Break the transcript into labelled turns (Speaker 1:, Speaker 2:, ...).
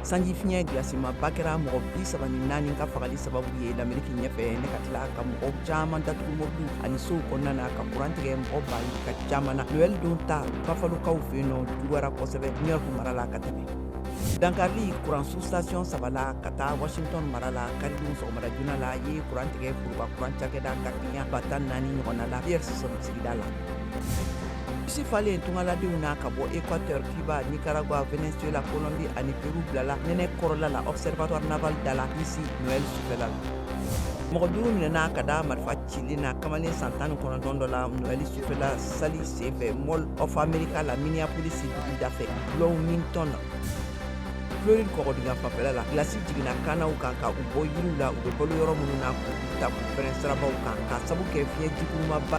Speaker 1: Sanji fiɲɛ gilasimaba kɛra mɔgɔ 34 ka fagali sababu ye Lameriki ɲɛfɛ, ne ka tila ka mɔgɔ caman datugu mobiliw ani sow kɔnɔna na, ka kuran tigɛ mɔgɔ ba ka caman na. Noɛl don ta Buffalokaw fɛ yen nɔ juguyara kosɛbɛ New York mara la ka tɛmɛ. Dankarili kuran sous-station saba la ka taa Washington mara la karidon sɔgɔmada joona la ye kuran tigɛ foroba kuran cakɛda ka kiliyan 14,000 ɲɔgɔnna la Pierce sigida la. Bisi falen tungaladenw na ka bɔ Équateur, Cuba, Nicaragua, Venezuela, Colombie ani Peru bilala nɛnɛ kɔrɔla la Observatoire naval da la Russie Noël sufɛla la. Mɔgɔ duuru minɛna ka da marifa cilen na kamalen san 19 dɔ la Noël sufɛla sali senfɛ Mall of America la Minneapolis dugu dafɛ Bloomington. Floride kɔgɔdugan fanfɛla la, gilasi jiginna kanaw kan ka u bɔ yiriw la u bɛ balo yɔrɔ minnu na, k'u ta k'u fɛrɛn sirabaw kan, k'a sabu kɛ fiɲɛ jikurumaba.